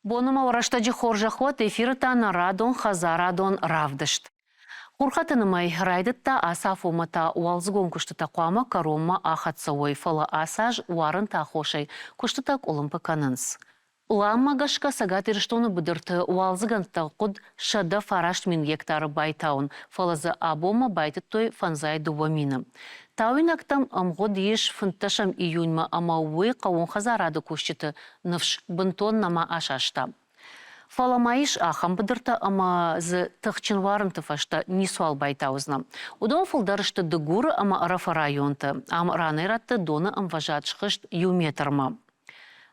Боны ма рӕстӕджы хорзӕх уӕд эфиры та нӕ радон хӕдзарадон равдыст. Хурхӕтӕны мӕй райдыдта, ацы афонмӕ та уалдзыгон куыстытӕ хъуамӕ кӕронмӕ ахӕццӕ уой, фӕлӕ ацы аз уарынты аххосӕй куыстытӕ къуылымпы кӕнынц. Пъланмӕ гӕсгӕ Цӕгат Ирыстоны быдырты уалдзыгӕндтӕ хъуыд 109 000 гектары байтауын, фӕлӕ дзы абонмӕ байтыдтой 52 000. Тауинӕгтӕм ӕмгъуыд ис 15 июньмӕ ӕмӕ уый хъӕууон хӕдзарады кусджыты ныфс бынтон нӕма асаста. Фӕлӕ ма ис ахӕм быдыртӕ ӕмӕ дзы тыхджын уарынты фӕстӕ ницуал байтаудзынӕ. Уыдон фылдӕр сты Дыгуры ӕмӕ Ӕрӕфы районты. Ам ранӕй-рӕтты доны ӕмвӕзад схызт иу метрмӕ.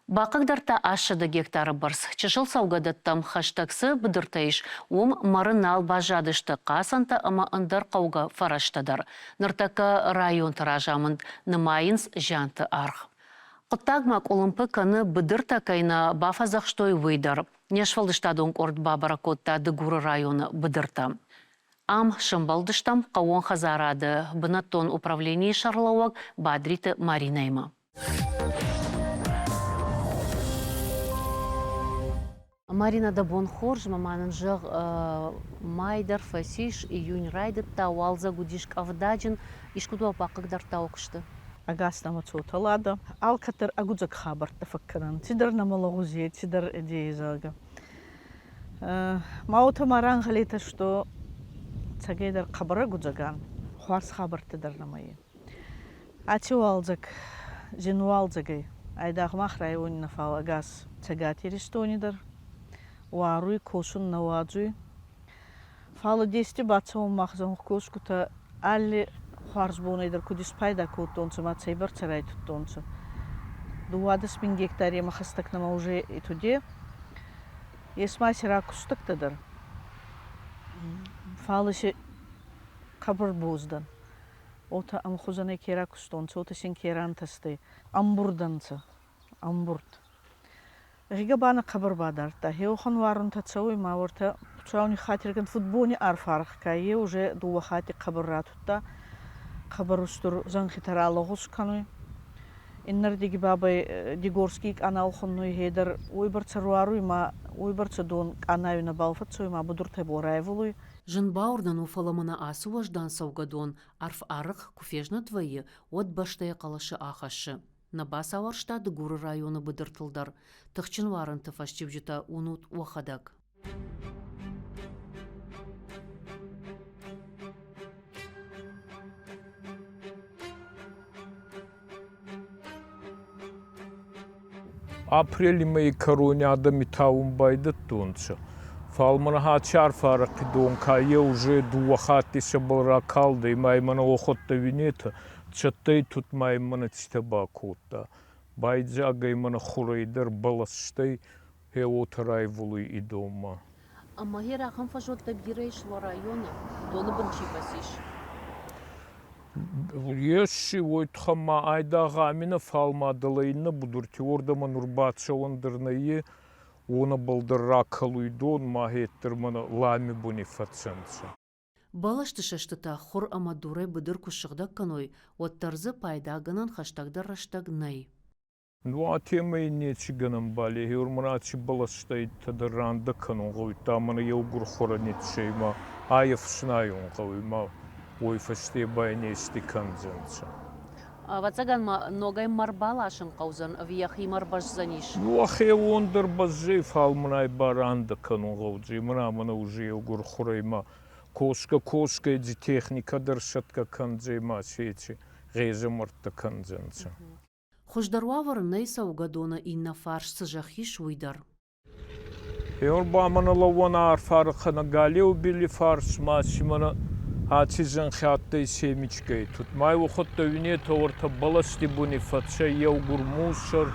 Бахъыгдардта 800 гектары бӕрц. Чысыл цӕугӕдӕттӕм хӕстӕг цы быдыртӕ ис, уым мӕры нал баззадысты хъацӕнтӕ ӕмӕ ӕндӕр хъӕугӕ фӕрӕзтӕ дӕр. Ныртӕккӕ районты разамынд нымайынц зианты аргъ. Хъуыддаг ма къуылымпы кӕны, быдыртӕ кӕй нӕ бафӕдзӕхстой, уый дӕр. Не сфӕлдыстадон къорд бабӕрӕг кодта Дыгуры районы быдыртӕ. Ам сӕмбӕлдыстӕм хъӕууон хӕдзарады бынӕттон управленийы сӕргълӕууӕг Бадриты Маринӕимӕ. Марина, дӕ бон хорз, ма ма нын зӕгъ, май дӕр фӕцис, июнь райдыдта, уалдзӕг уыдис къӕвдаджын, искуыд уӕ бахъыгдардта уӕ куысты? Ӕгас нӕмӕ цотӕ Лада. Алкӕддӕр ӕгудзӕг хабӕрттӕ фӕккӕнӕн, цидӕр нӕмӕ лӕгъуз е, цидӕр идейи, зӕгъгӕ. Ма уотӕ ма рангъӕлетӕ, что цӕгӕйдӕр хъӕбӕр ӕгудзӕг ан, хуарз хабӕрттӕ дӕр нӕмӕ е. Аци уалдзӕг зин уалдзӕг ӕй. Айдагъ мах райони нӕ, фал ӕгас Цӕгат Иристони дӕр. Уаруй, косун нӕ уадзуй. Фал Одессити бацӕуӕн мах зӕнхкосгутӕ алли хуӕрзбонӕй дӕр куд испайда кодтонцӕ ма цӕйбӕрцӕ райтудтонцӕ. 12 000 гектаремӕ хӕстӕг нӕмӕ уже итуде. Ес ма си ракустӕгтӕ дӕр. Фал си хъӕбӕр боз дӕн. Уотӕ ӕмхузӕнӕй ке ракустонцӕ, уотӕ син ке рантӕстӕй. Ӕмбурд ӕнцӕ, ӕмбурд. Гъигӕ ба нӕ хъӕбӕр бадардта. Еуӕхӕн уарунтӕ цӕуй ма уӕртӕ Хуцауни хатиргӕн фудбони арф аргъ ка е уже дууӕ хатти хъӕбӕр ратудта. Хъӕбӕр устур зӕнхитӕ ралӕгъуз кӕнуй. Иннердиги бабӕй Дигорский къанау хуннуй хе дӕр уойбӕрцӕ руаруй ма уойбӕрцӕ дон къанауи нӕбал фӕццӕуй ма будуртӕй бо райвулуй. Зын бауырнӕн у, фӕлӕ мӕнӕ ацы уӕздан цӕугӕдон арф арыхъ куы фезнӕт вӕййы, уӕд бӕстӕ йӕ хъӕлӕсы ахӕссы. Нӕ бацауӕрста Дыгуры районы быдыртыл дӕр. Тыхджын уарынты фӕстиуджытӕ уынут уӕхӕдӕг. Апрели мӕйи кӕрони адӕми таун байдӕдтонцӕ. Фал мӕнӕ аци арф-арӕхъи дон ка е уже дууӕ хатти сӕбӕл ракалдӕй ма имӕ уӕхуӕдтӕ уинетӕ, цӕттӕй тут ма имӕ цитӕ бакодта. Байдзаг ӕй мӕнӕ хурӕй дӕр бӕлӕстӕй, гье уотӕ райвулуй и донмӕ. Ӕмӕ йӕ ахӕм фӕзуӕттӕ бирӕ ис уӕ районы, доны бын чи фӕцис? Ес си, уой туххӕн ма айдагъ ами нӕ, фал ма дӕлӕ иннӕ будурти уордӕмӕ нур бацӕуӕн дӕр нӕййе, уонӕбӕл дӕр ракӕлуй дон, ма хеддӕр мӕнӕ лами буни фӕцӕнцӕ. Бӕлӕсты сӕстытӕ хур ӕмӕ дурӕй быдыр куы ссыгъдӕг кӕной, уӕддӕр дзы пайдагӕнӕн хӕстӕгдӕр рӕстӕг нӕй. Ну, а темӕй неци гӕнӕн бал ес. Мӕн аци бӕлӕстӕй дӕр рандӕ кӕнун гъӕуй, мӕнӕ еугур хуӕрӕ нецӕй ма ӕфснайун гъӕуй ма уой фӕсте ба нести кӕндзӕнцӕ. Ӕвӕццӕгӕн ма ногӕй мӕр баласын хъӕудзӕн ӕви йӕхимӕ ӕрбӕздзӕнис? Ну, ӕхеуон дӕр бӕззей, фал мӕн ӕй ба рандӕ кӕнун гъӕудзӕй. Мӕнӕ мӕнӕ уже еугур хурӕй ма косгӕ-косгӕй дзи техникӕ дӕр сӕтгӕ кӕндзӕй ма сеци гъезӕмӕрттӕ кӕндзӕнцӕ. Хуыздӕр уавӕры нӕй цӕугӕдоны иннӕ фарс цы зӕхх ис, уый дӕр. Еурбамӕн лӕууӕн арфӕрхӕнӕ галеу били фарсмӕ си мӕнӕ аци зӕнхи адтӕй семечкӕй тут. Ма уӕхуӕдтӕ уинетӕ уӕртӕ бӕлӕсти буни фӕцӕй еугур мусор.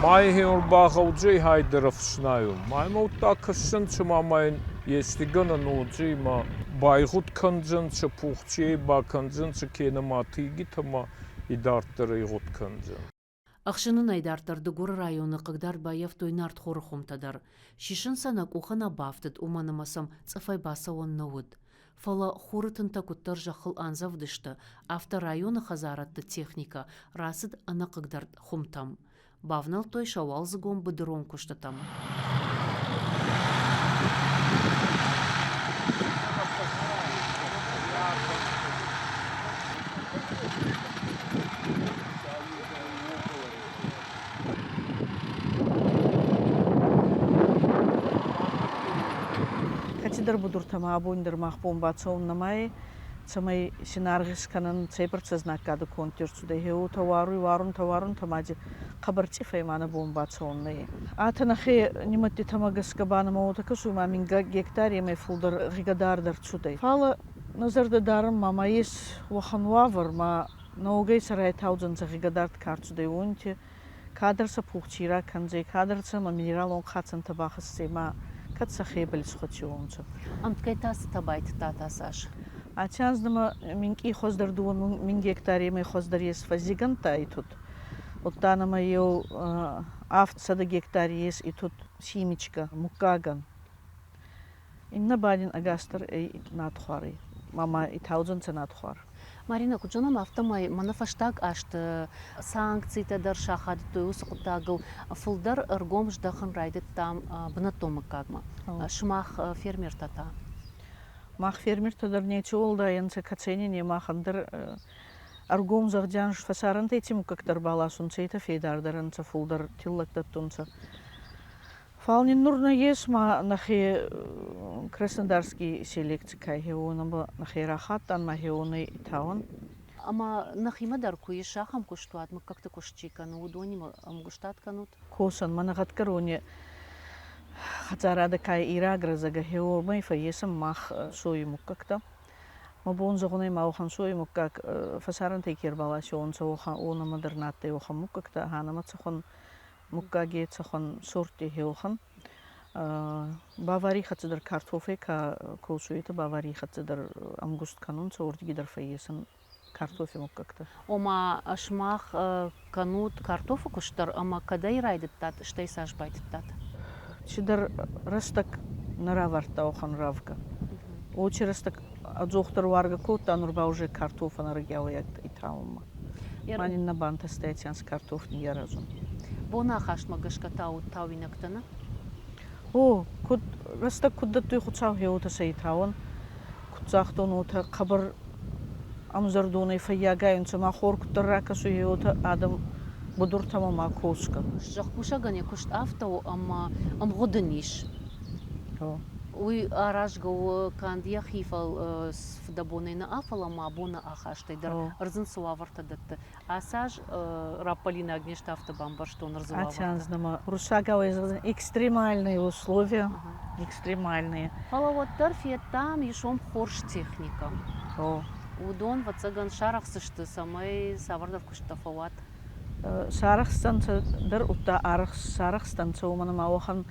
Ма еурбагъӕудзӕй хайдӕр ӕфснайун. Ма имӕ удта кӕссӕнцӕ ма ма ин ести гӕнӕн уодзӕй ма байгъуд кӕндзӕнцӕ, пухцийӕй бакӕндзӕнцӕ кенӕ ма тыйгитӕ ма идарддӕр ӕй гъуд кӕндзӕн. Ӕхсынынӕй дарддӕр Дыгуры районы хъыгдард баййӕфтой нартхоры хуымтӕ дӕр. Сисын сӕ нӕ къухы нӕ бафтыд, уымӕн ӕмӕ сӕм цъыфӕй бацӕуӕн нӕ уыд. Фӕлӕ хуры тынтӕ куыддӕр зӕххыл андзӕвдысты, афтӕ районы хӕдзарадты техникӕ рацыд ӕнӕхъыгдард хуымтӕм. Бавнӕлдтой сӕ уалдзыгон быдырон куыстытӕм. Кӕцидӕр будуртӕмӕ абони дӕр мах бон бацӕун нӕма ӕй, цӕмӕй син аргъ искӕнӕн, цӕйбӕрцӕ знаггади конд ӕрцудӕй, гъе уотӕ уаруй, уарунтӕ, уарунтӕ ма хъӕбӕр цъифӕй ма нӕ бон бацӕун нӕй. Атӕ нӕхе нимӕдтитӕмӕ гӕсгӕ ба нӕмӕ уотӕ кӕсуй, ма мин гектаремӕй фулдӕр гъигӕдард ӕрцудӕй. Фал нӕ зӕрдӕ дарӕн ма ма ес уӕхӕн уавӕр, ма нӕуӕгӕй сӕ райтаудзӕнцӕ гъигӕдард ка рцудӕй, уонити кадӕр сӕ пухци ракӕндзӕй, кадӕр сӕмӕ минералон хъацӕнтӕ бахӕсдзӕй ма кӕд сӕхебӕл схуӕциуонцӕ. Ӕмткӕй та цытӕ байтыдтат цас? Аци анз нӕмӕ минкъий хуӕздӕр дууӕ мин гектаремӕй хуӕздӕр ес фӕззигӕндтӕ итуд. Удта нӕмӕ еу 700 гектари ес итуд семечка муггагӕн. Иннӕ ба нин ӕгасдӕр ӕй надхуари. Ма ма итаудзӕнцӕ надхуар. Марина, куыд зонӕм, афтӕмӕй мӕнӕ фӕстаг азты санкцитӕ дӕр сахадыдтой уыцы хъуыддагыл. Фылдӕр ӕргом здӕхын райдыдтам бынӕттон мыггагмӕ. Сымах фермертӕ та? Мах фермертӕ дӕр нечи уӕлдай ӕнцӕ, кӕцӕй не мах ӕндӕр ӕргом зӕгъдиан фӕсарӕнтӕй ци муггӕгтӕ ӕрбаласунцӕ, етӕ федардӕр ӕнцӕ, фулдӕр тиллӕг дӕттунцӕ. Фал нин нур нӕййес ма нӕхе Краснодарский селекци ка хеуонӕмӕ нӕхе рахаттан ма хеуонӕй итауӕн. Ӕмӕ нӕхимӕ дӕр куы ис ахӕм куыстуат, мыггӕгты куыст чи кӕны, уыдонимӕ ӕмгуыстад кӕнут? Косӕн, мӕнӕ гъӕдгӕрони хӕдзарадӕ ка ирагрӕзӕгӕ хеуомӕй фӕййесӕн мах сойи муггӕгтӕ. Мӕ бон зӕгъунӕй ма уӕхӕн сойи муггаг фӕсарӕнтӕй ке ӕрбаласиуонцӕ, уонӕмӕ дӕр на адтӕй уӕхӕн муггӕгтӕ, гьанӕмӕ цӕхуӕн муггаги цӕхуӕн сортти хеуӕхӕн. Баварий хӕццӕ дӕр картофӕй ка косуй, Баварий хӕццӕ дӕр ӕмгуст кӕнунцӕ, уордиги дӕр фӕййесӕн картофи муггӕгтӕ. Ома, сымах кӕнут картофы куыст дӕр ӕмӕ кӕдӕй райдыдтат, стӕй цас байтыдтат? Цидӕр рӕстӕг нӕ равардта уӕхӕн равгӕ. Уоци рӕстӕг ӕдзохдӕр уаргӕ кодта, нур ба уже картофӕн ӕрӕгиауӕй итаунмӕ. Ма нин нӕ бантӕстӕй аци картоф ниййаразун. Бонахастмӕ гӕсгӕ та тауинӕгтӕ нӕ? О, куд рӕстӕг куд дӕттуй Хуцау, гъе уотӕ сӕ итауӕн. Куд загътон, уотӕ хъӕбӕр ӕмзӕрдонӕй фӕййагайунцӕ ма хор куддӕр ракӕсуй, гъе уотӕ адӕм будуртӕмӕ ма косгӕ. Зӕхкусӕгӕн йӕ куыст афтӕ у, ӕмӕ ӕмгъуыд ын ис. Уый аразгӕ у канд йӕхи фыдӕбонӕй нӕ, фӕлӕ ма боны ахастӕй дӕр ӕрдз ын цы уавӕртӕ дӕтты. Ацы аз раппӕлинаг не сты, афтӕ бамбӕрстон ӕрдзы уавӕртӕ. Уырыссагау экстремальные условия, экстремальные. Фӕлӕ уӕддӕр федтам, ис уым хорз техникӕ. Уыдон, ӕвӕццӕгӕн, сарӕхсдзысты, цӕмӕй цавӕрдӕр куысттӕ фӕуат. Сарӕхсдзӕнцӕ дӕр, удта сарӕхстӕнцӕ, уомӕн ӕма уӕхӕн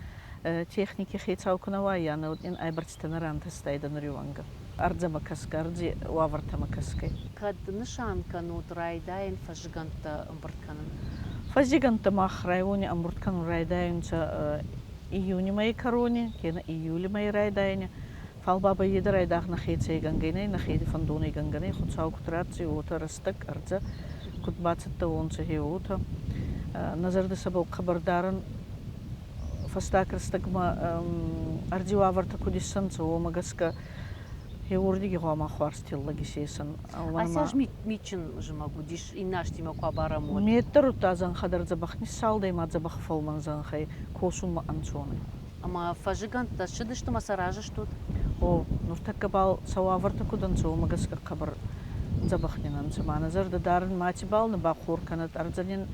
техники хецау ку нӕ уаййанӕ, уӕд ин ӕй бӕрцитӕ нӕ рантӕстайдӕ нуриуӕнгӕ. Ӕрдзӕмӕ кӕсгӕ, ӕрдзи уавӕртӕмӕ кӕсгӕй. Кӕд нысан кӕнут райдайӕн фӕззыгӕндтӕ ӕмбырд кӕнын? Фӕззигӕндтӕ мах райони ӕмбурд кӕнун райдайунцӕ июни мӕйи кӕрони, кенӕ июли мӕйи райдайӕни. Фал бабӕй е дӕр айдагъ нӕхецӕй гӕнгӕ нӕй, нӕхе фӕндонӕй гӕнгӕ нӕй, Хуцау куд ратдзӕй, уотӕ рӕстӕг ӕрдзӕ куд бацӕттӕ уонцӕ, гъе уотӕ. Нӕ зӕрдӕ сӕбӕл хъӕбӕр дарӕн фӕстаг рӕстӕгмӕ ӕрдзи уавӕртӕ куд иссӕнцӕ, уомӕ гӕсгӕ гъе уордиги гъӕуама хуарз тиллӕг исесӕн. Ацы аз митджын зымӕг уыдис, иннӕ азтимӕ куы абарӕм, уӕд? Мет дӕр удта зӕнхӕ дӕр дзӕбӕх ниссалдӕй ма дзӕбӕх фӕлмӕн зӕнхӕй косунмӕ ӕнцонӕй. Ӕмӕ фӕззыгӕндтӕ ссыдысты ӕмӕ сӕ разы стут? О, нуртӕккӕ бал сӕ уавӕртӕ куд ӕнцӕ, уомӕ гӕсгӕ хъӕбӕр дзӕбӕх нин ӕнцӕ. Ма нӕ зӕрдӕ дарӕн мацибал нӕ бахъор кӕнӕд, ӕрдзӕ нин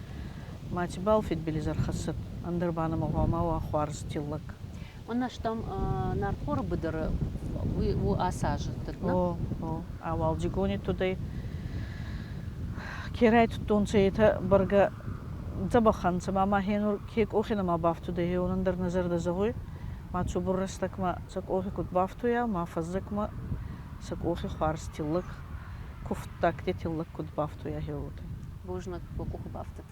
мацибал фидбилиз ӕрхӕссӕд, ӕндӕр ба нӕмӕ гъӕуама уа хуарз тиллӕг. Мӕнӕ стӕм нартхоры быдыры уый у ацы азы тыд, нӕ? О, о, а уалдзигони тудӕй ке райтудтонцӕ, етӕ бӕргӕ дзӕбӕх ӕнцӕ, ма ма хенур ке къохи нӕма бафтудӕй, хеуонӕн дӕр нӕ зӕрдӕ зӕгъуй, ма цубур рӕстӕгмӕ сӕ къохи куд бафтуйа, ма фӕззӕгмӕ сӕ къохи хуарз тиллӕг, куфттагти тиллӕг куд бафтуйа хеуотӕ. Бузныг, уӕ къухы бафтыд.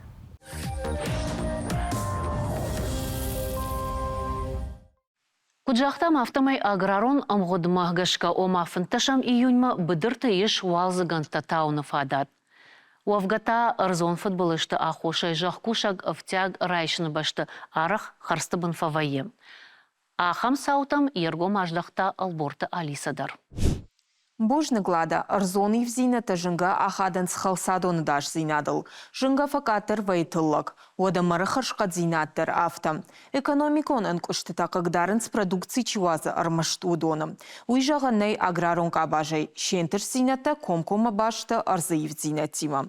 Куыд загътам, афтӕмӕй аграрон ӕмгъуыдмӕ гӕсгӕ, ома 15 июньмӕ быдырты ис уалдзыгӕндтӕ тауыны фадат. Уӕвгӕ та ӕрдзон фыдбылызты аххосӕй зӕхкусӕг ӕфтиаг райсыны бӕсты арӕх хӕрдзты бын фӕвӕййы. Ахӕм цаутӕм йе ргом аздӕхта Ӕлборты Алисӕ дӕр. Бузныг, Лада, ӕрдзон ивдзинӕдтӕ зынгӕ ахадынц хӕлцадон ӕдасдзинадыл. Зынгӕ фӕкъаддӕр вӕййы тыллӕг. Уӕдӕ мӕры хӕрзхъӕддзинад дӕр афтӕ. Экономикон ӕнкъуыстытӕ хъыгдарынц продукци чи уадзы, ӕрмӕст уыдоны. Уый зӕгъӕн нӕй аграрон къабазӕй, се нтыстдзинӕдтӕ комкоммӕ баст сты ӕрдзы ивддзинӕдтимӕ.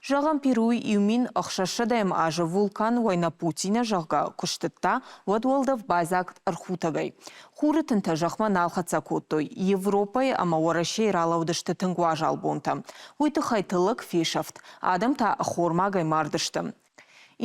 Зӕгъӕм, Перуйы 1600-ӕм азы вулкан Уайнапутина, зӕгъгӕ, куы стыдта, уӕд уӕлдӕф байдзаг ӕрхутӕгӕй. Хуры тынтӕ зӕхмӕ нал хӕццӕ кодтой. Европӕйы ӕмӕ Уӕрӕсейы ралӕудысты тынг уазал бонтӕ. Уый тыххӕй тыллӕг фесӕфт, адӕм та ӕххормагӕй мардысты.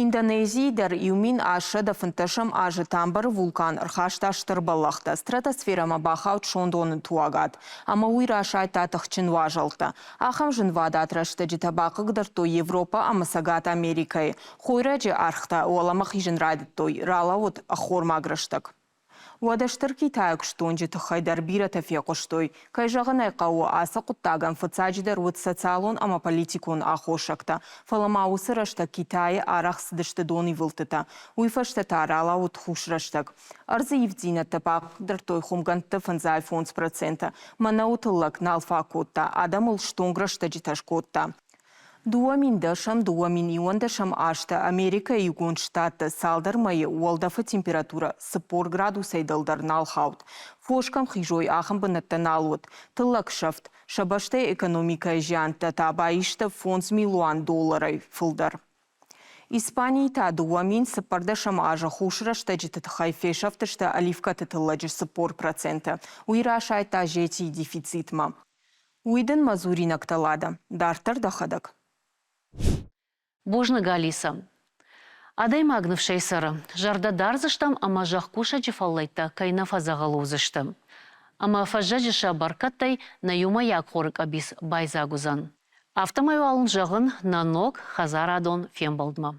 Индонезийы дӕр 1115 азы Тамборы вулкан ӕрхаста стыр бӕллӕхтӕ, стратосферӕмӕ бахауд сондоны туагад, ӕмӕ уый расайдта тыхджын уазӕлттӕ. Ахӕм зынвадат рӕстӕджытӕ бахъыгдардтой Европӕ ӕмӕ Цӕгат Америкӕйы. Хойраджы ӕргътӕ уӕлӕмӕ хизын райдыдтой, ралӕууыд ӕххормаг рӕстӕг. Уӕдӕ стыр китайаг стонджы тыххӕй дӕр бирӕтӕ фехъуыстой. Кӕй зӕгъын ӕй хъӕуы, ацы хъуыддагӕн фыццаджыдӕр уыд социалон ӕмӕ политикон аххосӕгтӕ, фӕлӕ ма уыцы рӕстӕг Китайы арӕх цыдысты донивылдтытӕ. Уый фӕстӕ та ралӕууыд хус рӕстӕг. Ӕрдзы ивддзинӕдтӕ бахъыгдардтой хуымгӕндты 55%. Мӕнӕуы тыллӕг нал фаг кодта, адӕмыл стонг рӕстӕджытӕ скодта. 2010-ӕм, 2011-ӕм азты Америкӕйы Иугонд Штатты цалдӕр мӕйы уӕлдӕфы температурӕ 40 градусӕй дӕлдӕр нал хауд. Фос кӕм хизой, ахӕм бынӕттӕ нал уыд. Тыллӕг сӕфт. Сӕ бӕстӕйы экономикӕйы зиӕнттӕ та баисты 5 милуан долларӕй фылдӕр. Испанийы та 2014 азы хус рӕстӕджыты тыххӕй фесӕфтысты оливкӕты тыллӕджы 40%. Уый расайдта зетийы дефицитмӕ. Уый дын мӕ дзуринӕгтӕ, Лада. Дарддӕр дӕхӕдӕг. Бузныг, Алиса. Адӕймаг ныфсӕй цӕры. Зӕрдӕ дардзыстӕм ӕмӕ зӕхкусӕджы фӕллӕйттӕ кӕй нӕ фӕдзӕгъӕл уыдзысты. Ӕмӕ фӕззӕджы сӕ бӕркӕдтӕй нӕ иумӕйаг хоры къӕбиц байдзаг уыдзӕн. Афтӕмӕй уал ын зӕгъын нӕ ног хӕдзарадон фембӕлдмӕ.